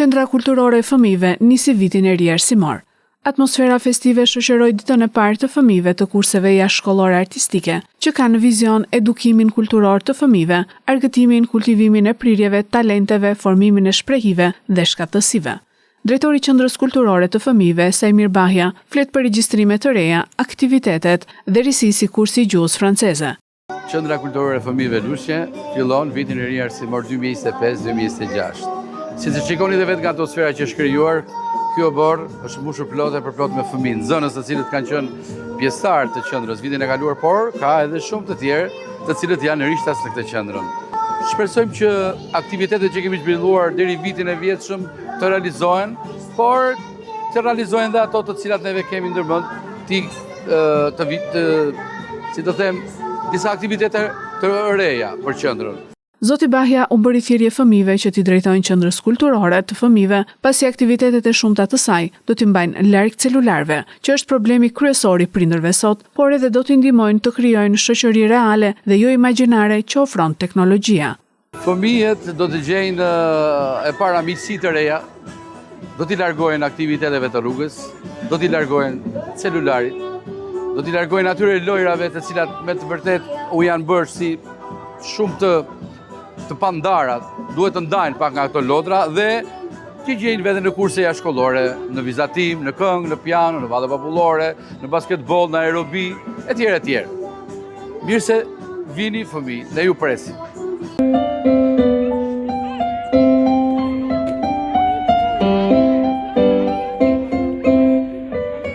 Qendra Kulturore e Fëmijëve nisi vitin e ri arsimor. Atmosfera festive shoqëroi ditën e parë të fëmijëve të kurseve jashtëshkollore artistike, që kanë në vizion edukimin kulturor të fëmijëve, argëtimin, kultivimin e prirjeve, talenteve, formimin e shprehive dhe shkathtësive. Drejtori i Qendrës Kulturore të Fëmijëve, Saimir Bahja, flet për regjistrime të reja, aktivitetet dhe risi si kursi i gjuhës franceze. Qendra Kulturore e Fëmijëve Lushnje fillon vitin e ri arsimor 2025-2026. Siç e shikoni dhe vetë nga atmosfera që është krijuar, ky oborr është mbushur plot e përplot me fëmijë, nxënës të cilët kanë qenë pjesëtarë të qendrës vitin e kaluar, por ka edhe shumë të tjerë të cilët janë rishtas në këtë qendrën. Shpresojmë që aktivitetet që kemi zhvilluar deri vitin e vjetshëm të realizohen, por të realizohen dhe ato të cilat neve kemi ndërmend ti të vit të si të them disa aktivitete të reja për qendrën. Zoti Bahja u bëri thirrje fëmijëve që t'i drejtohen Qendrës Kulturore të Fëmijëve, pasi aktivitetet e shumta të saj do t'i mbajnë larg celularëve, që është problemi kryesor i prindërve sot, por edhe do t'i ndihmojnë të krijojnë shoqëri reale dhe jo imagjinare që ofron teknologjia. Fëmijët do të gjejnë e para miqësi të reja, do t'i largohen aktiviteteve të rrugës, do t'i largohen celularit, do t'i largohen atyre lojrave të cilat me të vërtetë u janë bërë si shumë të të pandara, duhet të ndahen pak nga ato lodra dhe të gjejnë veten në kurse jashtëshkollore, në vizatim, në këngë, në piano, në valle popullore, në basketboll, në aerobi, e tjerë e tjerë. Mirë se vini fëmijë, ne ju presim.